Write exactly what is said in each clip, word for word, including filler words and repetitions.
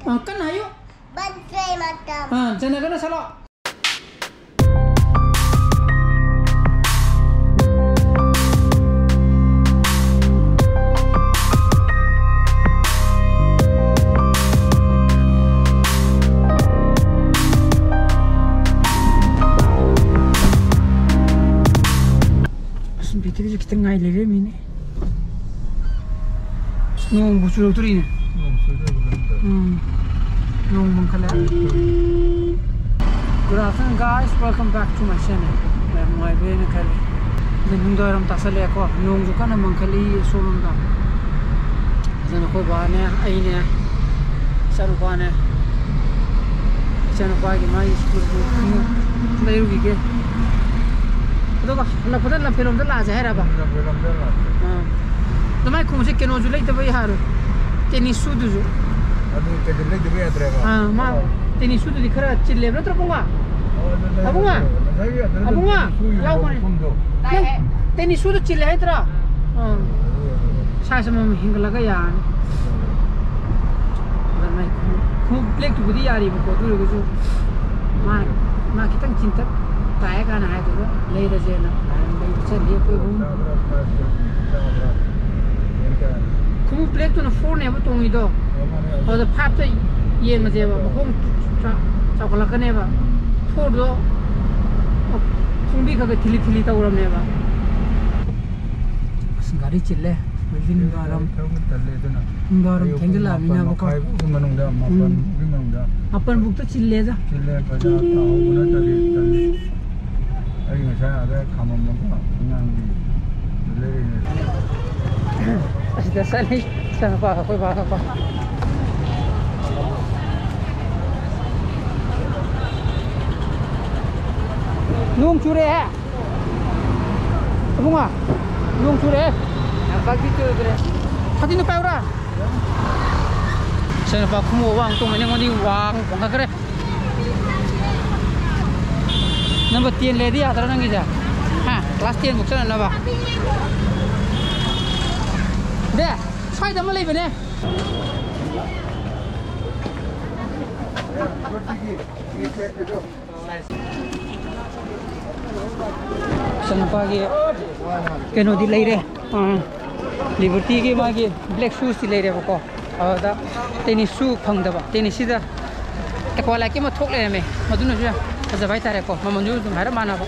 ꯑ, ꯀꯟꯅ ꯍꯥꯏꯌꯨ꯫ ꯕꯟ ꯇ꯭ꯔꯦ ꯃꯇꯝ꯫ ꯑ, ꯆꯟꯅꯒꯅ ꯁꯥꯂꯣ꯫ ꯑꯁ, ꯕꯦꯇ꯭ꯔꯤꯁꯦ ꯈꯤꯇꯪ ꯉꯥꯏ ꯂꯩꯔꯝꯃꯤꯅꯦ꯫ ꯅꯣꯡꯕꯨ ꯆꯨꯔꯛꯇꯣꯔꯤꯅꯦ꯫ ꯅꯣꯡ ꯆꯨꯗꯣꯏꯕ ꯀꯩꯅꯣꯝ ꯇꯧꯔꯦ꯫ ꯎꯝ꯫ ꯅꯣꯡ ꯃꯪꯈꯠꯂꯛꯑꯦ꯫ Good afternoon, guys. Welcome back to my channel. ꯌꯥꯝ ꯅꯨꯡꯉꯥꯏꯕꯤꯔꯦꯅ ꯈꯜꯂꯤ꯫ ꯑꯗꯨ ꯅꯨꯡꯗꯥꯡꯋꯥꯏꯔꯝ ꯇꯥꯁꯜꯂꯛꯑꯦꯀꯣ꯫ ꯅꯣꯡꯁꯨ ꯀꯟꯅ ꯃꯪꯈꯠꯂꯤ ꯑꯁꯣꯝꯂꯣꯝꯗ꯫ ꯑꯗꯨꯅ ꯑꯩꯈꯣꯏ ꯕꯥꯅꯦ, ꯑꯩꯅꯦ, ꯏꯆꯥꯅꯨꯄꯥꯅꯦ, ꯏꯆꯥꯅꯨꯄꯥꯒꯤ ꯃꯥꯒꯤ ꯁ꯭ꯀꯨꯜꯒꯤ ꯈꯣꯡꯎꯞ ꯂꯩꯔꯨꯈꯤꯒꯦ꯫ ꯑꯗꯨꯒ ꯍꯜꯂꯛꯄꯗ ꯂꯝꯐꯦꯜꯂꯣꯝꯗ ꯂꯥꯛꯑꯁꯦ ꯍꯥꯏꯔꯕ? ꯂꯝꯐꯦꯜꯂꯣꯝꯗ ꯂꯥꯛꯑꯁꯦ꯫ ꯑꯥ꯫ ꯑꯗꯣ ꯃꯥꯏ ꯈꯣꯡꯎꯞꯁꯦ ꯀꯩꯅꯣꯁꯨ ꯂꯩꯇꯕ ꯌꯥꯔꯣꯏ꯫ ꯇꯦꯅꯤꯁ ꯁꯨꯗꯨꯁꯨ꯫ ꯑꯗꯨ ꯀꯩꯅꯣ ꯂꯩꯇꯕ ꯌꯥꯗ꯭ꯔꯦꯕ? ꯑꯥ, ꯃꯥ ꯑꯣ꯫ ꯇꯦꯅꯤꯁ ꯁꯨꯗꯨꯗꯤ ꯈꯔ ꯆꯤꯜꯂꯦꯕ ꯅꯠꯇ꯭ꯔꯣ, ꯑꯕꯨꯡꯉꯣ? ꯑꯣ, ꯑꯗꯨ ꯂꯩ-, ꯑꯕꯨꯡꯉꯣ! ꯉꯁꯥꯏꯒꯤ ꯑꯗꯨꯗ ꯑꯕꯨꯡꯉꯣ! ꯇꯦꯅꯤꯁ ꯁꯨ ꯌꯣꯟꯕ ꯌꯥꯎꯕꯅꯦ꯫ ꯃꯐꯝꯗꯣ꯫ ꯅꯪ ꯇꯦꯅꯤꯁ ꯁꯨꯗꯨ ꯆꯤꯜꯂꯦ ꯍꯥꯏꯗ꯭ꯔꯣ? ꯑꯥ꯫ ꯁꯥꯏꯖ ꯑꯃꯃꯝ ꯍꯦꯟꯒꯠꯂꯒ ꯌꯥꯔꯅꯤ꯫ ꯑꯗ ꯃꯥꯏ ꯈꯣꯡꯎꯞ, ꯈꯣꯡꯎꯞ ꯕ꯭ꯂꯦꯛꯇꯨꯕꯨꯗꯤ ꯌꯥꯔꯤꯕꯀꯣ, ꯑꯗꯨ ꯑꯣꯏꯔꯒꯁꯨ ꯃꯥ, ꯃꯥ ꯈꯤꯇꯪ ꯆꯤꯟꯇꯛ ꯇꯥꯏ ꯀꯥꯏꯅ ꯍꯥꯏꯗꯨꯗ ꯂꯩꯔꯁꯦꯅ ꯂꯩꯕ ꯆꯠꯂꯤ ꯑꯩꯈꯣꯏ ꯑꯍꯨꯝ꯫ ꯈꯣꯡꯎꯞ ꯕ꯭ꯂꯦꯛꯇꯨꯅ ꯐꯣꯔꯅꯦꯕ ꯇꯣꯡꯉꯤꯗꯣ꯫ ꯑꯗꯨꯗ ꯐꯥꯏꯚꯇ ꯌꯦꯡꯉꯁꯦꯕ, ꯃꯈꯣꯡ ꯆꯥ-, ꯆꯥꯎꯈꯠꯂꯛꯀꯅꯦꯕ꯫ ꯐꯣꯔꯗꯣ ꯈꯣꯡꯕꯤ ꯈꯔ ꯈꯔ ꯊꯤꯂꯤ ꯊꯤꯂꯤ ꯇꯧꯔꯕꯅꯦꯕ꯫ ꯑꯁ, ꯒꯥꯔꯤ ꯆꯤꯜꯂꯦ꯫ ꯍꯧꯖꯤꯛ ꯅꯨꯡꯗꯥꯡꯋꯥꯏꯔꯝ꯫ ꯊꯕꯛ ꯇꯜꯂꯦ ꯑꯗꯨꯅ꯫ ꯅꯨꯡꯗꯥꯡꯋꯥꯏꯔꯝ ꯑꯌꯨꯛ ꯄꯨꯡ ꯊꯦꯡꯖꯤꯜꯂꯛꯑꯃꯤꯅꯕꯀꯣ꯫ ꯃꯥꯄꯟ ꯃꯈꯥꯏ ꯄꯨꯡ ꯃꯅꯨꯡꯗ, ꯎꯝ꯫ ꯃꯥꯄꯟ ꯐꯥꯎꯒꯤ ꯃꯅꯨꯡꯗ꯫ ꯃꯥꯄꯟ ꯕꯨꯛꯇ ꯆꯤꯜꯂꯦꯗ꯫ ꯆꯤꯜꯂꯦ, ꯕꯖꯥꯔ ꯇꯥꯍꯧꯕ ꯅꯠꯇ꯭ꯔꯗꯤ ꯇꯜꯂꯦ꯫ ꯑꯩ ꯉꯁꯥꯏ ꯑꯥꯗ ꯈꯥꯝꯃꯝꯃꯒ ꯑꯉꯥꯡꯒꯤ ꯂꯩꯔꯤꯅꯦ꯫ ꯑꯁꯤꯗ ꯆꯠꯂꯤ꯫ ꯏꯆꯥꯅꯨꯄꯥꯒ ꯑꯩꯈꯣꯏ ꯕꯥꯒꯀꯣ꯫ ꯅꯣꯡ ꯆꯨꯔꯛꯑꯦ꯫ ꯏꯕꯨꯡꯉꯣ, ꯅꯣꯡ ꯆꯨꯔꯛꯑꯦ꯫ ꯌꯥꯝ ꯀꯟꯅꯗꯤ ꯆꯨꯗ꯭ꯔꯦ꯫ ꯁꯥꯇꯤꯟꯗꯣ ꯄꯥꯏꯌꯨꯔꯥ? ꯏꯆꯥꯅꯨꯄꯥ ꯈꯣꯡꯎꯞ ꯑꯋꯥꯡ ꯇꯣꯡꯕꯅꯤ, ꯑꯩꯉꯣꯟꯗꯒꯤ ꯋꯥꯡ ꯋꯥꯡꯈꯠꯈ꯭ꯔꯦ꯫ Number ten ꯂꯩꯔꯗꯤ ꯌꯥꯗ꯭ꯔꯥ ꯅꯪꯒꯤꯁꯦ? ꯍꯥ? Class ten ꯐꯥꯎ ꯆꯠꯅꯅꯕ? ꯗꯦ, ꯁ꯭ꯋꯥꯏꯗ ꯑꯃ ꯂꯩꯕꯅꯦ꯫ ꯏꯆꯥꯅꯨꯄꯥꯒꯤ ꯀꯩꯅꯣꯗꯤ ꯂꯩꯔꯦ, ꯑꯥ, ꯂꯤꯕꯔꯇꯤꯒꯤ ꯃꯥꯒꯤ ꯕ꯭ꯂꯦꯛ ꯁꯨꯁꯇꯤ ꯂꯩꯔꯦꯕꯀꯣ꯫ ꯑꯗꯨꯗ ꯇꯦꯅꯤꯁ ꯁꯨ ꯐꯪꯗꯕ, ꯇꯦꯅꯤꯁꯁꯤꯗ ꯑꯦꯀ꯭ꯋꯥ ꯂꯥꯏꯠꯀꯤ ꯑꯃ ꯊꯣꯛ ꯂꯩꯔꯝꯃꯦ, ꯃꯗꯨꯅꯁꯨ ꯌꯥꯝ ꯐꯖꯕ ꯍꯥꯏꯇꯥꯔꯦꯀꯣ, ꯃꯃꯜꯁꯨ ꯑꯗꯨꯝ ꯍꯥꯏꯔꯞ ꯃꯥꯟꯅꯕ꯫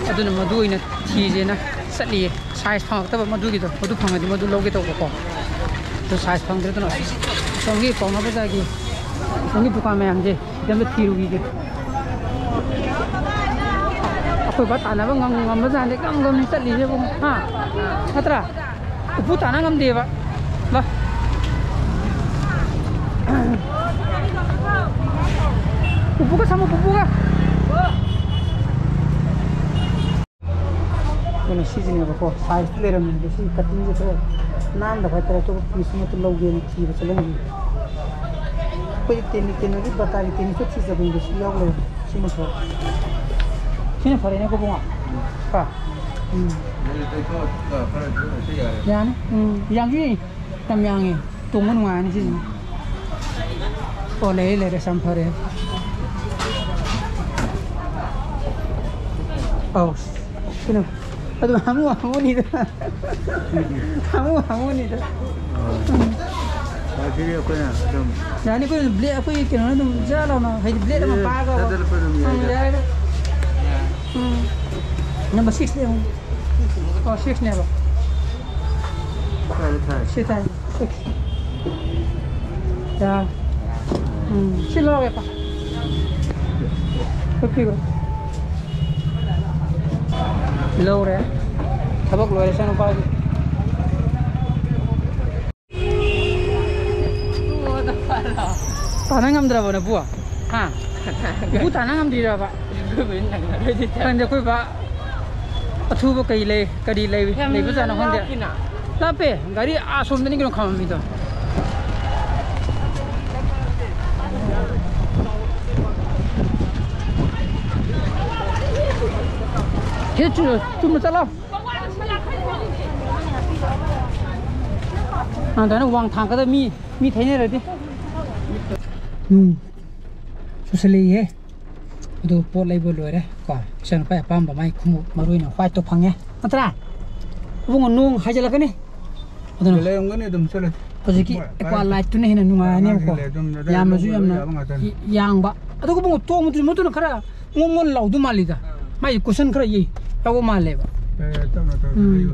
ꯑꯗꯨꯅ ꯃꯗꯨ ꯑꯣꯏꯅ ꯊꯤꯁꯦꯅ ꯆꯠꯂꯤꯌꯦ꯫ ꯁꯥꯏꯖ ꯐꯪꯉꯛꯇꯕ ꯃꯗꯨꯒꯤꯗꯣ, ꯃꯗꯨ ꯐꯪꯉꯗꯤ ꯃꯗꯨ ꯂꯧꯒꯦ ꯇꯧꯕꯀꯣ꯫ ꯑꯗꯨ ꯁꯥꯏꯖ ꯐꯪꯗ꯭ꯔꯦꯗꯅ ꯑꯁꯣꯝꯒꯤ ꯄꯥꯎꯅꯥ ꯕꯖꯥꯔꯒꯤ, ꯑꯁꯣꯝꯒꯤ ꯗꯨꯀꯥꯟ ꯃꯌꯥꯝꯁꯦ ꯁꯤꯗ ꯑꯝꯇ ꯊꯤꯔꯨꯈꯤꯒꯦ꯫ ꯑꯩꯈꯣꯏ ꯕꯥ ꯇꯥꯟꯅꯕ ꯉꯝ-, ꯉꯝꯕꯖꯥꯠꯅꯤ, ꯉꯝ ꯉꯝꯅꯤ ꯆꯠꯂꯤꯁꯦ ꯏꯕꯨꯡꯉꯣ꯫ ꯍꯥ? ꯅꯠꯇ꯭ꯔꯥ? ꯎꯄꯨ ꯇꯥꯟꯅ ꯉꯝꯗꯦꯕ꯫ ꯂꯥ꯫ ꯄꯨꯄꯨꯒ ꯁꯝꯃꯨ, ꯄꯨꯄꯨꯒ꯫ ꯑꯩꯈꯣꯏꯅ ꯁꯤꯁꯤꯅꯦꯕꯀꯣ, ꯁꯥꯏꯖꯇꯤ ꯂꯩꯔꯝꯃꯦ, ꯑꯗꯣ ꯁꯤ ꯀꯠꯇꯤꯡꯁꯦ ꯈꯔ ꯅꯥꯟꯗꯕ ꯍꯥꯏꯇꯥꯔꯦ, ꯑꯇꯣꯞꯄ ꯄꯤꯁ ꯑꯃꯠꯇ ꯂꯧꯒꯦꯅ ꯊꯤꯕ ꯆꯠꯂꯝꯃꯤ꯫ ꯑꯩꯈꯣꯏ ꯇꯦꯅꯤ-, ꯀꯩꯅꯣꯒꯤ ꯕꯇꯥꯒꯤ ꯇꯦꯅꯤꯁꯇꯣ ꯊꯤꯖꯕꯅꯤꯗ, ꯁꯤ ꯌꯥꯎ ꯂꯩꯔꯝꯃꯦ꯫ ꯁꯤꯅ ꯐꯔꯦ꯫ ꯁꯤꯅ ꯐꯔꯦꯅꯦꯀꯣ, ꯕꯨꯡꯉꯣ? ꯀꯣ? ꯎꯝ꯫ ꯌꯥꯅꯤ꯫ ꯎꯝ, ꯌꯥꯡꯉꯤ꯫ ꯌꯥꯝ ꯌꯥꯡꯉꯤ꯫ ꯇꯣꯡꯕ ꯅꯨꯡꯉꯥꯏꯔꯅꯤ ꯁꯤꯁꯤꯅ꯫ ꯑꯣ, ꯂꯩꯔꯦ, ꯂꯩꯔꯦ, ꯁꯤ ꯌꯥꯝ ꯐꯔꯦ꯫ ꯑꯧ, ꯀꯩꯅꯣ, ꯑꯗꯨꯝ ꯍꯥꯃꯨ ꯍꯥꯃꯨꯅꯤꯗ꯫ ꯍꯥꯃꯨ ꯍꯥꯃꯨꯅꯤꯗ꯫ ꯑꯣ꯫ ꯑꯗꯨꯗꯤ ꯑꯩꯈꯣꯏꯅ ꯑꯗꯨꯝ ꯌꯥꯅꯤ, ꯑꯩꯈꯣꯏ ꯕ꯭ꯂꯦ-, ꯑꯩꯈꯣꯏ ꯀꯩꯅꯣꯅ ꯑꯗꯨꯝ ꯖꯔ ꯂꯥꯎꯅ, ꯍꯥꯏꯗꯤ ꯕ꯭ꯂꯦꯗ ꯑꯃ ꯑꯦ, ꯄꯥꯏꯔꯒ ꯊꯥꯖꯤꯜꯂꯛꯄ ꯑꯗꯨꯝ ꯎꯝ, ꯌꯥꯏꯗ꯫ ꯌꯥꯏꯗ꯫ ꯎꯝ꯫ ꯅꯝꯕꯔ ꯁꯤꯛꯁꯅꯦ ꯑꯃꯨꯛ꯫ ꯑꯣ, ꯁꯤꯛꯁꯅꯦꯕ꯫ ꯊꯥꯔꯦ, ꯊꯥꯔꯦ꯫ ꯁꯤ ꯊꯥꯏ꯫ ꯁꯤꯛꯁ꯫ ꯌꯥ꯫ ꯎꯝ, ꯁꯤ ꯂꯧꯔꯒꯦꯀꯣ꯫ ꯎꯠꯄꯤꯔꯣ꯫ ꯂꯧꯔꯦ꯫ ꯊꯕꯛ ꯂꯣꯏꯔꯦ, ꯏꯆꯥꯅꯨꯄꯥꯒꯤ꯫ ꯇꯥꯟꯅ ꯉꯝꯗ꯭ꯔꯕꯣ ꯅꯄꯨ? ꯍꯥ? ꯎꯄꯨ ꯇꯥꯟꯅ ꯉꯝꯗ꯭ꯔꯤꯔꯕ? ꯈꯪꯗꯦ, ꯑꯩꯈꯣꯏ ꯕꯥ ꯑꯊꯨꯕ ꯀꯩ ꯂꯩ, ꯀꯔꯤ ꯂꯩ, ꯌꯥꯝ ꯂꯩꯕꯖꯥꯠꯅꯣ ꯈꯪꯗꯦ꯫ ꯂꯥꯞꯄꯤꯅ꯫ ꯂꯥꯞꯄꯦ, ꯒꯥꯔꯤ ꯑꯥ ꯁꯣꯝꯗꯅꯤ ꯀꯩꯅꯣ ꯈꯥꯝꯃꯝꯃꯤꯗꯣ꯫ ꯁꯤꯗ ꯆꯨ-, ꯆꯨꯝꯅ ꯆꯠꯂꯣ꯫ ꯑꯗꯨꯃꯥꯏꯅ ꯋꯥꯡ ꯊꯥꯡꯒꯗꯕ ꯃꯤ, ꯃꯤ ꯊꯩꯅꯔꯗꯤ꯫ ꯎꯝ꯫ ꯄꯨꯁꯜꯂꯛꯏꯍꯦ꯫ ꯑꯗꯨ ꯄꯣꯠ ꯂꯩꯕ ꯂꯣꯏꯔꯦ ꯀꯣ꯫ ꯏꯆꯥꯅꯨꯄꯥꯒꯤ ꯑꯄꯥꯝꯕ ꯃꯥꯏ ꯈꯣꯡꯎꯞ ꯃꯔꯨ ꯑꯣꯏꯅ whiteꯇꯣ ꯐꯪꯉꯦ꯫ ꯅꯠꯇ꯭ꯔꯥ? ꯏꯕꯨꯡꯉꯣ, ꯅꯣꯡ ꯍꯥꯏꯖꯤꯜꯂꯛꯀꯅꯤ꯫ ꯑꯗꯨꯅ ꯂꯩꯔꯝꯒꯅꯤ ꯑꯗꯨꯝ ꯆꯠꯂꯦ꯫ ꯍꯧꯖꯤꯛꯀꯤ ꯃꯣꯏ ꯑꯦꯀ꯭ꯋꯥ ꯂꯥꯏꯠꯇꯨꯅ ꯍꯦꯟꯅ ꯅꯨꯡꯉꯥꯏꯔꯅꯦꯕꯀꯣ꯫ ꯑꯉꯥꯡꯁꯤꯡ ꯂꯩ ꯑꯗꯨꯝ ꯑꯗꯨꯗ ꯌꯥꯝꯅꯁꯨ ꯂꯧꯕ ꯌꯥꯝꯅ ꯌꯥꯕ ꯉꯥꯛꯇꯅꯤ꯫ ꯌꯥꯡꯕ꯫ ꯑꯗꯨꯒ ꯏꯕꯨꯡꯉꯣ, ꯇꯣꯡꯕꯗꯨꯁꯨ ꯃꯗꯨꯅ ꯈꯔ ꯃꯣꯟ ꯃꯣꯟ ꯂꯥꯎꯗꯧ ꯃꯥꯜꯂꯤꯗ꯫ ꯑꯥ꯫ ꯃꯥꯏ cushion ꯈꯔ ꯌꯩ ꯌꯥꯎꯕ ꯃꯥꯜꯂꯦꯕ꯫ ꯌꯥꯏ, ꯌꯥꯏ, ꯇꯞꯅ, ꯇꯞꯅ ꯎꯝ꯫ ꯂꯩꯌꯨ꯫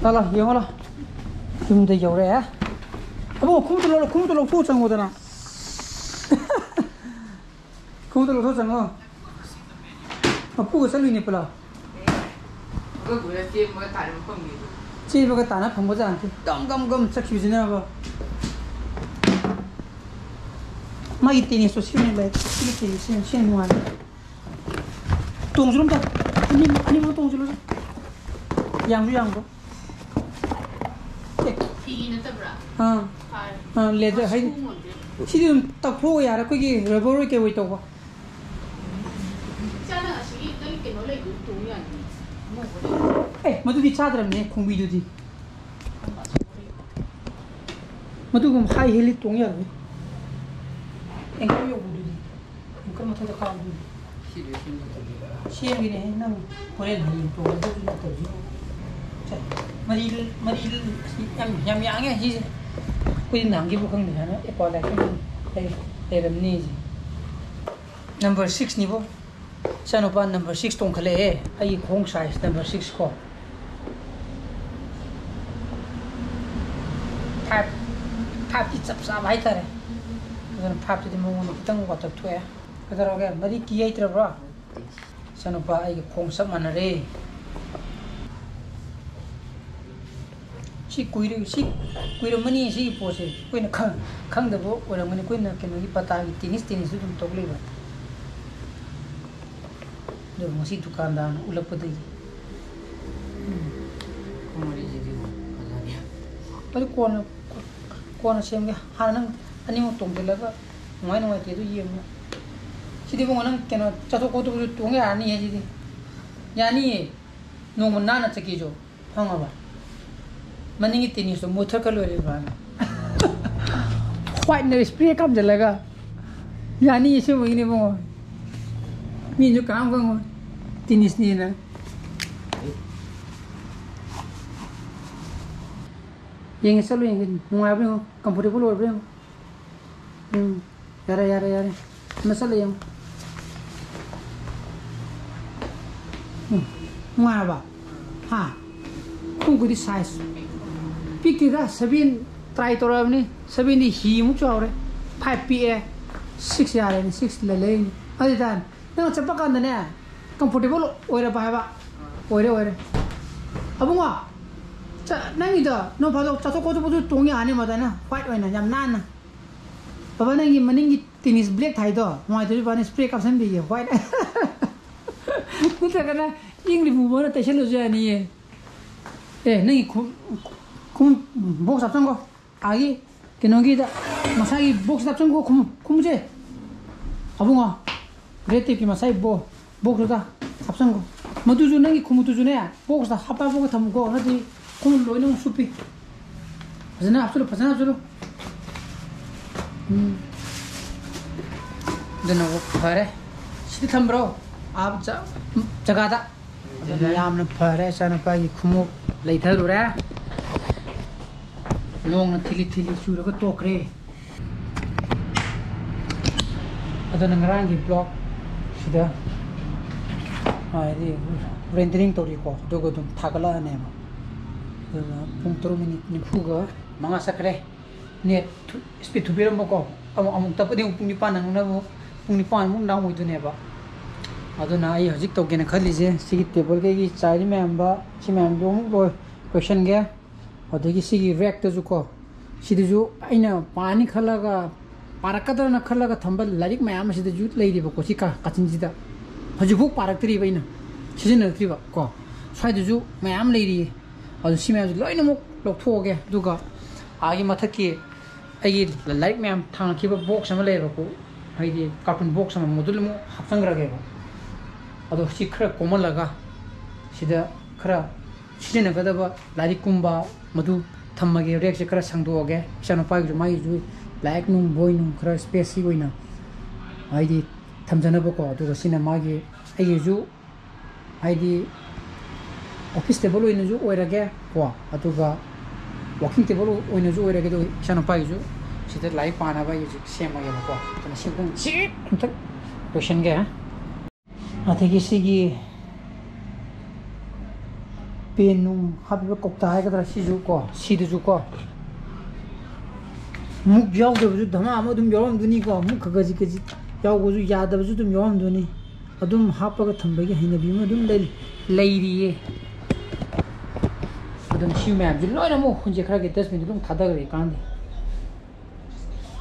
ꯂꯥ, ꯂꯥ, ꯌꯦꯡꯉꯣ ꯂꯥ꯫ ꯌꯨꯝꯗ ꯌꯧꯔꯛꯑꯦ꯫ ꯑꯕꯨꯡꯉꯣ, ꯈꯣꯡꯎꯞꯇꯨ ꯂꯧꯔꯣ, ꯈꯣꯡꯎꯞꯇꯨ ꯂꯧꯊꯣꯛꯑ ꯆꯪꯉꯣꯗꯅ꯫ ꯈꯣꯡꯎꯞꯇꯨ ꯂꯧꯊꯣꯛ ꯆꯪꯉꯣ꯫ ꯃꯄꯨꯒ ꯆꯠꯂꯨꯏꯅꯦ ꯄꯨꯂꯞ꯫ ꯑꯩꯈꯣꯏ ꯄꯨꯔ ꯆꯦꯟꯕꯒ ꯇꯥꯟꯅꯕ ꯐꯪꯉꯦ꯫ ꯆꯦꯟꯕꯒ ꯇꯥꯟꯅ ꯐꯪꯕꯖꯥꯠ ꯅꯠꯇꯦ꯫ ꯒꯝ ꯒꯝ ꯒꯝ ꯆꯠꯈꯤꯕꯁꯤꯅꯕ꯫ ꯃꯥꯒꯤ tennisꯇꯣ ꯁꯤꯅ ꯂꯩ꯫ ꯁꯤꯒꯤ tennis ꯁꯤꯅ, ꯁꯤꯅ ꯅꯨꯡꯉꯥꯏ꯫ ꯇꯣꯡꯁꯤꯔꯣ ꯑꯝꯇ꯫ ꯑꯅꯤ, ꯑꯅꯤꯃꯛ ꯇꯣꯡꯁꯤꯜꯂꯣ꯫ ꯌꯥꯡꯁꯨ ꯌꯥꯡꯕ꯫ ꯑꯦ꯫ ꯐꯤꯒꯤ ꯅꯠꯇꯕ꯭ꯔꯥ? ꯑꯥ꯫ ꯐꯥꯔꯦ꯫ ꯑꯥ, leather ꯍꯥꯏꯗꯤ ꯃꯁꯨ ꯑꯣꯏꯗꯣꯏꯅꯦ꯫ ꯁꯤꯗꯤ ꯑꯗꯨꯝ ꯇꯛꯊꯣꯛꯑꯒ ꯌꯥꯔꯦ, ꯑꯩꯈꯣꯏꯒꯤ rubber ꯑꯣꯏ ꯀꯩ ꯑꯣꯏ ꯇꯧꯕ꯫ ꯏꯆꯥ, ꯅꯪ ꯑꯁꯤꯒꯤ ꯅꯪꯒꯤ ꯀꯩꯅꯣ ꯂꯩꯕꯗꯨ ꯇꯣꯡ ꯌꯥꯅꯤ꯫ ꯑꯉꯧꯕ ꯂꯩꯕꯗꯨ꯫ ꯑꯦ, ꯃꯗꯨꯗꯤ ꯆꯥꯗ꯭ꯔꯕꯅꯦ, ꯈꯣꯡꯕꯤꯗꯨꯗꯤ꯫ ꯃꯗꯨꯒꯨꯝꯕ high heel ꯇꯣꯡ ꯌꯥꯔꯣꯏ꯫ Ankle ꯌꯧꯕꯗꯨꯗꯤ꯫ Ankle ꯃꯊꯛꯇ ꯀꯥꯕꯗꯨꯗꯤ꯫ ꯁꯤꯗꯤ ꯁꯦꯝꯒꯗꯕꯅꯤ꯫ ꯁꯦꯝꯒꯤꯅꯦꯍꯦ, ꯅꯪ ꯍꯣꯔꯦꯟ ꯍꯌꯦꯡ ꯇꯣꯡꯒꯗꯕꯁꯨ ꯅꯠꯇꯕꯁꯤꯕꯨ꯫ ꯁꯦ, ꯃꯔꯤ, ꯃꯔꯤ, ꯌꯥꯝ, ꯌꯥꯝ ꯌꯥꯡꯉꯦ ꯁꯤꯁꯦ꯫ ꯑꯩꯈꯣꯏꯗꯤ ꯅꯍꯥꯟꯒꯤꯕꯨ ꯈꯪꯗꯦ, ꯍꯥꯏꯅ ꯑꯦꯀ꯭ꯋꯥ ꯂꯥꯏꯠ ꯂꯩ-, ꯂꯩꯔꯝꯅꯤ ꯁꯤ꯫ Number sixꯅꯤꯕꯣ꯫ ꯏꯆꯥꯅꯨꯄꯥ number six ꯇꯣꯡꯈꯠꯂꯛꯑꯦ꯫ ꯑꯩꯒꯤ ꯈꯣꯡ size number six ꯀꯣ꯫ Five, fiveꯇꯤ ꯆꯞ ꯆꯥꯕ ꯍꯥꯏꯇꯥꯔꯦ꯫ ꯑꯗꯨꯅ fiveꯇꯨꯗꯤ ꯃꯉꯣꯟꯗ ꯈꯤꯇꯪ ꯋꯥꯇꯞ ꯊꯣꯛꯑꯦ꯫ ꯀꯩꯗꯧꯔꯒꯦ? ꯃꯔꯤ ꯀꯤ ꯍꯩꯇ꯭ꯔꯕ꯭ꯔꯣ? ꯏꯆꯥꯅꯨꯄꯥ ꯑꯩꯒꯤ ꯈꯣꯡ ꯆꯞ ꯃꯥꯟꯅꯔꯦ꯫ ꯁꯤ ꯀꯨꯏꯔꯦ, ꯁꯤ ꯀꯨꯏꯔꯝꯃꯅꯤ ꯁꯤꯒꯤ ꯄꯣꯠꯁꯦ꯫ ꯑꯩꯈꯣꯏꯅ ꯈꯪ-, ꯈꯪꯗꯕ ꯑꯣꯏꯔꯝꯒꯅꯤ꯫ ꯑꯩꯈꯣꯏꯅ ꯀꯩꯅꯣꯒꯤ ꯄꯇꯥꯒꯤ tennis, tennisꯇꯨ ꯑꯗꯨꯝ ꯇꯧ ꯂꯩꯕ꯫ ꯑꯗꯨꯒ ꯉꯁꯤ ꯗꯨꯀꯥꯟꯗꯥꯔꯅ ꯎꯠꯂꯛꯄꯗꯒꯤ꯫ ꯎꯝ꯫ ꯈꯣꯡ ꯃꯔꯤꯁꯤꯗꯤ ꯐꯖꯔꯦ꯫ ꯑꯗꯨ ꯀꯣꯟꯅ, ꯀꯣꯟꯅ ꯁꯦꯝꯒꯦ꯫ ꯍꯥꯟꯅ ꯅꯪ ꯑꯅꯤꯃꯛ ꯇꯣꯡꯁꯤꯜꯂꯒ ꯅꯨꯡꯉꯥꯏ ꯅꯨꯡꯉꯥꯏꯇꯦ ꯑꯗꯨ ꯌꯦꯡꯉꯣ꯫ ꯁꯤꯗꯤ ꯏꯕꯨꯡꯉꯣ ꯅꯪ ꯀꯩꯅꯣ ꯆꯠꯊꯣꯛ ꯈꯣꯠꯇꯣꯛꯄꯁꯨ ꯇꯣꯡ ꯌꯥꯔꯅꯤꯍꯦ ꯁꯤꯗꯤ꯫ ꯌꯥꯅꯤꯌꯦ꯫ ꯅꯣꯡꯃ ꯅꯥꯟꯅ ꯆꯠꯀꯦꯁꯨ꯫ ꯈꯪꯉꯕ? ꯃꯅꯤꯡꯒꯤ tennisꯇꯣ ꯃꯨꯊꯠꯈ꯭ꯔ ꯂꯣꯏꯔꯦ ꯏꯕꯥꯅꯤ꯫ Whiteꯅ spray ꯀꯥꯝꯖꯜꯂꯒ꯫ ꯌꯥꯅꯤ, ꯑꯁꯦꯡꯕꯒꯤꯅꯦ ꯏꯕꯨꯡꯉꯣ꯫ ꯃꯤꯁꯨ ꯀꯅꯥꯝ ꯈꯪꯉꯣꯏ꯫ ꯇꯦꯅꯤꯁꯅꯦꯅ꯫ ꯌꯦꯡꯉꯦ, ꯆꯠꯂꯨ ꯌꯦꯡꯒꯦ꯫ ꯅꯨꯡꯉꯥꯏꯕ꯭ꯔꯥ ꯌꯦꯡꯉꯣ, ꯀꯝꯐꯣꯔꯇꯦꯕꯜ ꯑꯣꯏꯕ꯭ꯔꯥ ꯌꯦꯡꯉꯣ꯫ ꯎꯝ, ꯌꯥꯔꯦ, ꯌꯥꯔꯦ, ꯌꯥꯔꯦ꯫ ꯑꯃ ꯆꯠꯂ ꯌꯦꯡꯉꯣ꯫ ꯎꯝ, ꯅꯨꯡꯉꯥꯏꯔꯕ? ꯍꯥ? ꯈꯣꯡꯎꯞꯀꯤꯗꯤ ꯁꯥꯏꯖ ꯄꯤꯛꯇꯦꯗ, ꯁꯚꯦꯟ ꯇ꯭ꯔꯥꯏ ꯇꯧꯔꯛꯑꯕꯅꯤ꯫ ꯁꯚꯦꯟꯗꯤ ꯍꯤꯃꯨꯛ ꯆꯥꯎꯔꯦ꯫ ꯐꯥꯏꯚ ꯄꯤꯛꯑꯦ, ꯁꯤꯛꯁ ꯌꯥꯔꯦꯅꯦ, ꯁꯤꯛꯁ ꯂꯩ ꯂꯩꯔꯤꯅꯤ꯫ ꯑꯗꯨ ꯑꯣꯏꯇꯥꯔꯗꯤ ꯅꯪ ꯆꯠꯄ ꯀꯥꯟꯗꯅꯦ, ꯀꯝꯐꯣꯔꯇꯦꯕꯜ ꯑꯣꯏꯔꯕ ꯍꯥꯏꯕ? ꯑꯣꯏꯔꯦ, ꯑꯣꯏꯔꯦ꯫ ꯑꯕꯨꯡꯉꯣ, ꯆ-, ꯅꯪꯒꯤꯗꯣ ꯅꯣꯡ ꯐꯥꯗꯣꯛ ꯆꯠꯊꯣꯛ ꯈꯣꯠꯇꯣꯛꯄꯁꯨ ꯇꯣꯡ ꯌꯥꯅꯤ ꯃꯗꯥꯏꯅ, ꯋꯥꯏꯠ ꯑꯣꯏꯅ ꯌꯥꯝ ꯅꯥꯟꯅ꯫ ꯕꯕꯥ, ꯅꯪꯒꯤ ꯃꯅꯤꯡꯒꯤ ꯇꯦꯅꯤꯁ ꯕ꯭ꯂꯦꯛ ꯊꯥꯏꯗꯣ ꯅꯨꯡꯉꯥꯏꯇ꯭ꯔꯗꯤ ꯏꯕꯥꯅꯤ ꯁ꯭ꯄ꯭ꯔꯦ ꯀꯥꯞꯁꯟꯕꯤꯒꯦ, ꯋꯥꯏꯠ꯫ ꯅꯠꯇ꯭ꯔꯒꯅ ꯏꯪ ꯔꯤꯃꯨꯚꯔꯅ ꯇꯩꯁꯜꯂꯁꯨ ꯌꯥꯅꯤꯌꯦ꯫ ꯑꯦ, ꯅꯪꯒꯤ ꯈꯨꯝ-, ꯈꯨꯝ-, ꯕꯣꯛꯁ ꯍꯥꯞꯆꯟꯈꯣ꯫ ꯑꯥꯒꯤ ꯀꯩꯅꯣꯒꯤꯗ, ꯃꯁꯥꯒꯤ ꯕꯣꯛꯁꯇ ꯍꯥꯞꯆꯟꯈꯣ, ꯈꯨꯝ-, ꯈꯨꯝꯁꯦ꯫ ꯑꯕꯨꯡꯉꯣ, ꯔꯦꯠ ꯇꯦꯞꯀꯤ ꯃꯁꯥꯒꯤ ꯕꯣ-, ꯕꯣꯛꯁꯇꯨꯗ ꯍꯥꯞꯆꯟꯈꯣ꯫ ꯃꯗꯨꯁꯨ ꯅꯪꯒꯤ ꯈꯨꯃꯨꯠꯇꯨꯁꯨꯅꯦ, ꯕꯣꯛꯁꯇ ꯍꯥꯞꯄ ꯍꯥꯞꯄꯒ ꯊꯝꯃꯨꯀꯣ, ꯅꯠꯇ꯭ꯔꯗꯤ ꯈꯨꯃꯨꯠ ꯂꯣꯏꯅꯃꯛ ꯁꯨꯞꯄꯤ꯫ ꯐꯖꯅ ꯍꯥꯞꯆꯜꯂꯨ, ꯐꯖꯅ ꯍꯥꯞꯆꯜꯂꯨ꯫ ꯎꯝ꯫ ꯑꯗꯨꯅ ꯐꯔꯦ꯫ ꯁꯤꯗ ꯊꯝꯕ꯭ꯔꯣ? ꯑꯥ, ꯖ-, ꯖꯒꯥꯗ꯫ ꯑꯗꯨꯅ ꯌꯥꯝꯅ ꯐꯔꯦ, ꯏꯆꯥꯅꯨꯄꯥꯒꯤ ꯈꯣꯡꯎꯞ ꯂꯩꯊꯔꯨꯔꯦ꯫ ꯅꯣꯡꯅ ꯊꯤꯂꯤ ꯊꯤꯂꯤ ꯆꯨꯔꯒ ꯇꯣꯛꯈ꯭ꯔꯦ꯫ ꯑꯗꯨꯅ ꯉꯔꯥꯡꯒꯤ ꯕ꯭ꯂꯣꯛ ꯁꯤꯗ ꯍꯥꯏꯗꯤ ꯔꯦꯟꯗꯔꯤꯡ ꯇꯧꯔꯤꯀꯣ, ꯑꯗꯨꯒ ꯑꯗꯨꯝ ꯊꯥꯒꯠꯂꯛꯑꯅꯦꯕ꯫ ꯑꯗꯨꯅ ꯄꯨꯡ ꯇꯔꯨꯛ ꯃꯤꯅꯤꯠ ꯅꯤꯐꯨꯒ ꯃꯉꯥ ꯆꯠꯈ꯭ꯔꯦ꯫ ꯅꯦꯠ ꯊꯨ-, ꯁ꯭ꯄꯤꯠ ꯊꯨꯕꯤꯔꯝꯕꯀꯣ, ꯑꯃꯨꯛ, ꯑꯃꯨꯛ ꯇꯞꯄꯗꯤ ꯑꯃꯨꯛ ꯄꯨꯡ ꯅꯤꯄꯥꯟ ꯅꯪꯅꯕ, ꯄꯨꯡ ꯅꯤꯄꯥꯟꯃꯨꯛ ꯅꯪꯉꯣꯏꯗꯣꯏꯅꯦꯕ꯫ ꯑꯗꯨꯅ ꯑꯩ ꯍꯧꯖꯤꯛ ꯇꯧꯒꯦꯅ ꯈꯜꯂꯤꯁꯦ, ꯁꯤꯒꯤ ꯇꯦꯕꯜꯒꯤ ꯑꯩꯒꯤ ꯆꯥꯏꯔꯤ ꯃꯌꯥꯝꯕ, ꯁꯤ ꯃꯌꯥꯝꯗꯣ ꯑꯃꯨꯛ ꯂꯣꯏ ꯂꯣꯏꯁꯟꯒꯦ꯫ ꯑꯗꯒꯤ ꯁꯤꯒꯤ ꯔꯦꯛꯇꯁꯨ ꯀꯣ, ꯁꯤꯗꯁꯨ ꯑꯩꯅ ꯄꯥꯅꯤ ꯈꯜꯂꯒ, ꯄꯥꯔꯛꯀꯗ꯭ꯔꯅ ꯈꯜꯂꯒ ꯊꯝꯕ ꯂꯥꯏꯔꯤꯛ ꯃꯌꯥꯝ ꯑꯁꯤꯗꯁꯨ ꯂꯩꯔꯤꯕꯀꯣ, ꯁꯤ ꯀꯥ-, ꯀꯥꯆꯤꯟꯁꯤꯗ꯫ ꯍꯧꯖꯤꯛꯐꯥꯎ ꯄꯥꯔꯛꯇ꯭ꯔꯤꯕ ꯑꯩꯅ, ꯁꯤꯖꯤꯟꯅꯔꯛꯇ꯭ꯔꯤꯕ ꯀꯣ꯫ ꯁ꯭ꯋꯥꯏꯗꯁꯨ ꯃꯌꯥꯝ ꯂꯩꯔꯤꯌꯦ꯫ ꯑꯗꯨ ꯁꯤ ꯃꯌꯥꯝꯁꯦ ꯂꯣꯏꯅꯃꯛ ꯂꯧꯊꯣꯛꯑꯒꯦ, ꯑꯗꯨꯒ ꯑꯥꯒꯤ ꯃꯊꯛꯀꯤ ꯑꯩꯒꯤ ꯂꯥꯏꯔꯤꯛ ꯃꯌꯥꯝ ꯊꯥꯡꯉꯛꯈꯤꯕ ꯕꯣꯛꯁ ꯑꯃ ꯂꯩꯌꯦꯕꯀꯣ, ꯍꯥꯏꯗꯤ ꯀꯥꯔꯇꯨꯟ ꯕꯣꯛꯁ ꯑꯃ, ꯃꯗꯨ ꯑꯃꯨꯛ ꯍꯥꯞꯆꯤꯟꯈ꯭ꯔꯒꯦꯕ꯫ ꯑꯗꯣ ꯁꯤ ꯈꯔ ꯀꯣꯝꯍꯜꯂꯒ ꯁꯤꯗ ꯈꯔ ꯁꯤꯖꯤꯟꯅꯒꯗꯕ ꯂꯥꯏꯔꯤꯛꯀꯨꯝꯕ ꯃꯗꯨ ꯊꯝꯃꯒꯦ, ꯔꯦꯛꯁꯦ ꯈꯔ ꯁꯪꯗꯣꯛꯑꯒꯦ꯫ ꯏꯆꯥꯅꯨꯄꯥꯒꯤꯁꯨ, ꯃꯥꯒꯤꯁꯨ ꯂꯥꯏꯔꯤꯛ ꯅꯨꯡ, ꯕꯣꯏ ꯅꯨꯡ ꯈꯔ ꯁ꯭ꯄꯦꯁꯀꯤ ꯑꯣꯏꯅ ꯍꯥꯏꯗꯤ ꯊꯝꯖꯅꯕꯀꯣ꯫ ꯑꯗꯨꯒ ꯁꯤꯅ ꯃꯥꯒꯤ, ꯑꯩꯒꯤꯁꯨ ꯍꯥꯏꯗꯤ office table ꯑꯣꯏꯅꯁꯨ ꯑꯣꯏꯔꯒꯦ ꯀꯣ, ꯑꯗꯨꯒ working table ꯑꯣꯏꯅꯁꯨ ꯑꯣꯏꯔꯒꯦ꯫ ꯑꯗꯨꯒ ꯏꯆꯥꯅꯨꯄꯥꯒꯤꯁꯨ ꯁꯤꯗ ꯂꯥꯏꯔꯤꯛ ꯄꯥꯅꯕ ꯑꯩ ꯍꯧꯖꯤꯛ ꯁꯦꯝꯃꯒꯦꯕꯀꯣ꯫ ꯑꯗꯨꯅ ꯁꯤ ꯑꯝꯇꯪ ꯆꯤꯛ ꯑꯝꯇꯪ ꯂꯣꯏꯁꯟꯒꯦ꯫ ꯑꯗꯒꯤ ꯁꯤꯒꯤ ꯄꯦꯟ ꯅꯨꯡ ꯍꯥꯞꯄꯤꯕ ꯀꯧꯇꯥ ꯍꯥꯏꯒꯗ꯭ꯔꯥ, ꯁꯤꯁꯨ ꯀꯣ, ꯁꯤꯗꯁꯨ ꯀꯣ, ꯃꯨꯛ ꯌꯥꯎꯗꯕꯁꯨ ꯙꯃꯥ ꯑꯃ ꯑꯗꯨꯝ ꯌꯥꯎꯔꯝꯗꯣꯏꯅꯤꯀꯣ꯫ ꯃꯨꯛ ꯈꯖꯤꯛ ꯈꯖꯤꯛ ꯌꯥꯎꯕꯁꯨ, ꯌꯥꯗꯕꯁꯨ ꯑꯗꯨꯝ ꯌꯥꯎꯔꯝꯗꯣꯏꯅꯤ꯫ ꯑꯗꯨꯝ ꯍꯥꯞꯄꯒ ꯊꯝꯕꯒꯤ ꯍꯩꯅꯕꯤ ꯑꯃ ꯑꯗꯨꯝ ꯂꯩ-, ꯂꯩꯔꯤꯌꯦ꯫ ꯑꯗꯨꯅ ꯁꯤ ꯃꯌꯥꯝꯁꯤ ꯂꯣꯏꯅ ꯑꯃꯨꯛ ꯍꯨꯟꯁꯦ ꯈꯔꯒꯤ dustbin ꯑꯗꯨꯝ ꯊꯥꯗꯈ꯭ꯔꯦ ꯀꯥꯟꯗꯦ꯫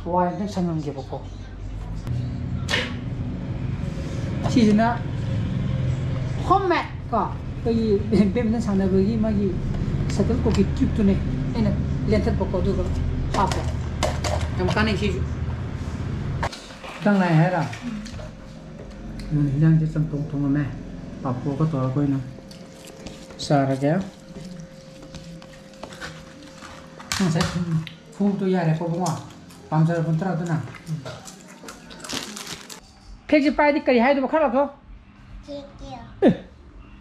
ꯋꯥꯏ ꯑꯝꯇꯪ ꯁꯪꯉꯝꯒꯦꯕꯀꯣ꯫ ꯁꯤꯁꯤꯅ home mat ꯀꯣ, ꯑꯩꯈꯣꯏꯒꯤ badminton ꯁꯥꯟꯅꯕꯒꯤ ꯃꯥꯒꯤ shuttlecockꯀꯤ tube ꯇꯨꯅꯦ ꯑꯩꯅ ꯂꯦꯟꯊꯠꯄꯀꯣ, ꯑꯗꯨꯒ ꯍꯥꯞꯄ꯫ ꯌꯥꯝ ꯀꯥꯟꯅꯩ ꯁꯤꯁꯨ꯫ ꯈꯤꯇꯪ ꯂꯥꯏ ꯍꯥꯏꯔ꯫ ꯑꯗꯨꯅ ꯍꯤꯟꯖꯥꯡꯁꯦ ꯆꯝꯊꯣꯡ ꯊꯣꯡꯉꯝꯃꯦ, ꯄꯥꯐꯣꯔꯒ ꯇꯧꯔꯒ ꯑꯩꯈꯣꯏꯅ ꯆꯥꯔꯒꯦ꯫ ꯉꯁꯥꯏ ꯊꯨꯝ ꯐꯨꯕꯗꯣ ꯌꯥꯔꯦꯀꯣ ꯏꯕꯨꯡꯉꯣ? ꯄꯥꯝꯖꯔꯕ ꯅꯠꯇ꯭ꯔꯣ ꯑꯗꯨꯅ? ꯐ꯭ꯂꯦꯛꯁꯦ ꯄꯥꯏꯔꯗꯤ ꯀꯔꯤ ꯍꯥꯏꯗꯣꯏꯕ? ꯈꯔ ꯂꯥꯎꯊꯣꯛ꯫ ꯑꯦ,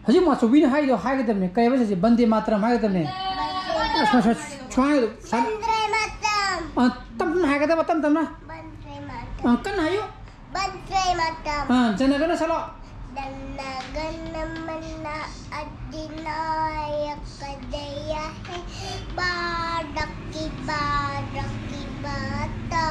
ꯍꯧꯖꯤꯛ ꯃꯥꯆꯧꯕꯤꯅ ꯍꯥꯏꯗꯣ ꯍꯥꯏꯒꯗꯕꯅꯦ꯫ ꯀꯩ ꯍꯥꯏꯕ ꯁꯤꯁꯦ? ꯕꯟꯗꯦ ꯃꯥꯇꯔꯝ ꯍꯥꯏꯒꯗꯕꯅꯦ꯫ ꯁꯨꯃꯥꯏꯅ ꯍꯥꯏꯗꯣ, ꯁꯨꯃꯥꯏꯅ ꯍꯥꯏꯗꯣ꯫ ꯕꯟꯗꯦ ꯃꯥꯇꯔꯝ꯫ ꯑ, ꯇꯞꯅ ꯍꯥꯏꯒꯗꯕ, ꯇꯞ ꯇꯞꯅ꯫ ꯕꯟꯗꯦ ꯃꯥꯇꯔꯝ꯫ ꯑ, ꯀꯟꯅ ꯍꯥꯏꯌꯨ꯫ ꯕꯟꯗꯦ ꯃꯥꯇꯔꯝ꯫ ꯑ, ꯖꯅꯒꯅ ꯁꯛꯂꯛꯑꯣ꯫ ꯖꯅꯒꯅ ꯃꯅ ꯑꯗꯤꯅꯥꯌꯛ ꯖꯌꯍꯦ, ꯚꯥꯔꯠ ꯀꯤ, ꯚꯥꯔꯠ ꯀꯤ ꯃꯥꯇꯥ,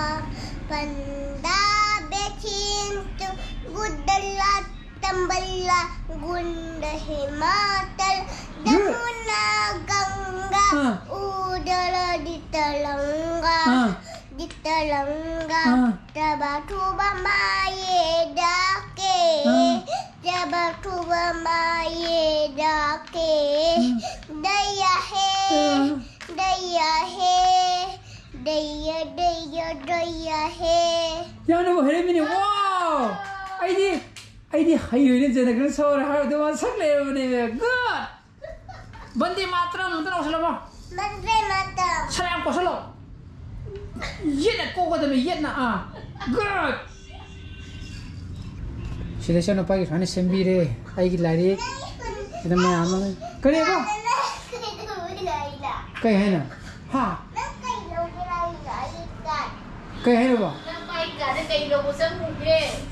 ꯄꯟꯖꯥꯕ ꯁꯤꯟꯙ ꯒꯨꯖꯔꯥꯠ ꯇꯝꯕꯂꯥ ꯒꯨꯟꯗ ꯍꯤꯃꯥꯆꯜ, ꯖꯃꯨꯅꯥ ꯒꯪꯒꯥ, ꯑꯥ꯫ ꯎꯗꯔ ꯗꯤꯇꯔꯪꯒꯥ, ꯑꯥ꯫ ꯗꯤꯇꯔꯪꯒꯥ, ꯑꯥ꯫ ꯇꯕ ꯊꯨꯕ ꯃꯥꯌꯦ ꯗꯥꯀꯦ, ꯑꯥ꯫ ꯇꯕ ꯊꯨꯕ ꯃꯥꯌꯦ ꯗꯥꯀꯦ, ꯑꯥ꯫ ꯗꯌꯥ ꯍꯦ, ꯑꯥ꯫ ꯗꯌꯥ ꯍꯦ, ꯗꯌꯥ, ꯗꯌꯥ, ꯗꯌꯥ ꯍꯦ꯫ ꯌꯥꯝꯅꯕꯨ ꯍꯩꯔꯝꯃꯤꯅꯦ꯫ ꯋꯥꯎ! ꯑꯩꯗꯤ ꯑꯩꯗꯤ ꯍꯩꯔꯣꯏꯅꯦ, ꯖꯅꯒꯅ ꯁꯣꯔ ꯍꯥꯏꯕꯗꯣ ꯃꯥ ꯁꯛ ꯂꯩꯔꯕꯅꯦꯃꯦ꯫ Good! ꯕꯟꯗꯦ ꯃꯥꯇꯔꯝ ꯑꯝꯇ ꯂꯥꯎꯁꯜꯂꯕ? ꯕꯟꯗꯦ ꯃꯥꯇꯔꯝ꯫ ꯁꯔꯥ ꯌꯥꯝ ꯀꯣꯠꯁꯜꯂꯣ꯫ ꯌꯦꯠꯅ ꯀꯣꯛꯀꯗꯕꯅꯤ, ꯌꯦꯠꯅ꯫ ꯑꯥ꯫ Good! ꯁꯤꯗ ꯏꯆꯥꯅꯨꯄꯥꯒꯤ ꯁꯨꯃꯥꯏꯅ ꯁꯦꯝꯕꯤꯔꯦ꯫ ꯑꯩꯒꯤ ꯂꯥꯏꯔꯤꯛ ꯁꯤꯗ ꯃꯌꯥꯝ ꯑꯃ꯫ ꯀꯔꯤꯕ? ꯀꯩ ꯍꯥꯏꯅꯣ? ꯍꯥ? ꯀꯩ ꯍꯥꯏꯅꯣꯕ?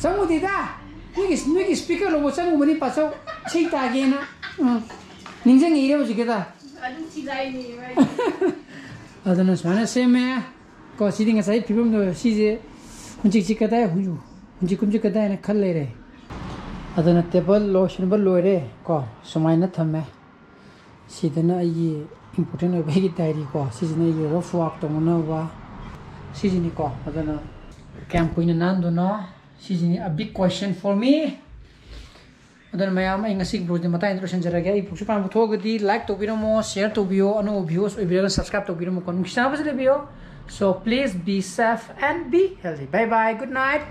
ꯆꯪꯉꯨꯗꯦꯗ꯫ ꯅꯣꯏꯒꯤ, ꯅꯣꯏꯒꯤ speaker ꯂꯧꯕ ꯆꯪꯉꯨꯕꯅꯤ, ꯄꯥꯆꯧ꯫ ꯏꯁꯩ ꯇꯥꯒꯦꯅ꯫ ꯎꯝ꯫ ꯅꯤꯡꯁꯤꯡꯉꯛꯏꯔꯦ ꯍꯧꯖꯤꯛꯀꯤꯗ꯫ ꯑꯗꯨꯅ ꯁꯨꯃꯥꯏꯅ ꯁꯦꯝꯃꯦ꯫ ꯀꯣ, ꯁꯤꯗꯤ ꯉꯁꯥꯏ ꯐꯤꯕꯝꯗꯣ, ꯁꯤꯁꯦ ꯍꯧꯖꯤꯛꯁꯤ ꯀꯗꯥꯏ, ꯍꯧꯖꯤꯛ, ꯍꯧꯖꯤꯛ ꯀꯨꯝꯁꯤ ꯀꯗꯥꯏꯅ ꯈꯜ ꯂꯩꯔꯦ꯫ ꯑꯗꯨꯅ table ꯂꯣꯏꯁꯤꯟꯕ ꯂꯣꯏꯔꯦ꯫ ꯀꯣ, ꯁꯨꯃꯥꯏꯅ ꯊꯝꯃꯦ꯫ ꯁꯤꯗꯅ ꯑꯩꯒꯤ important ꯑꯣꯏꯕ ꯑꯩꯒꯤ diary ꯀꯣ, ꯁꯤꯁꯤꯅ ꯑꯩꯒꯤ rough work ꯇꯧꯅꯅꯕ꯫ ꯁꯤꯁꯤꯅꯤꯀꯣ, ꯑꯗꯨꯅ ꯀꯌꯥꯝ ꯀꯨꯏꯅ ꯅꯥꯟꯗꯣꯏꯅꯣ? ꯁꯤꯁꯤꯅꯤ a big question for me꯫ ꯑꯗꯨꯅ ꯃꯌꯥꯝ, ꯑꯩ ꯉꯁꯤꯒꯤ vlogꯁꯦ ꯃꯇꯥꯡꯗ ꯂꯣꯏꯁꯤꯟꯖꯔꯒꯦ꯫ ꯑꯩ vlogꯁꯦ ꯄꯥꯝꯕ ꯊꯣꯛꯑꯒꯗꯤ like ꯇꯧꯕꯤꯔꯝꯃꯣ, share ꯇꯧꯕꯤꯌꯣ, ꯑꯅꯧꯕ viewers ꯑꯣꯏꯕꯤꯔꯒ subscribe ꯇꯧꯕꯤꯔꯝꯃꯣꯀꯣ꯫ ꯅꯨꯡꯁꯤꯅꯕꯁꯨ ꯂꯩꯕꯤꯌꯣ꯫ So please be safe and be healthy. Bye bye, good night.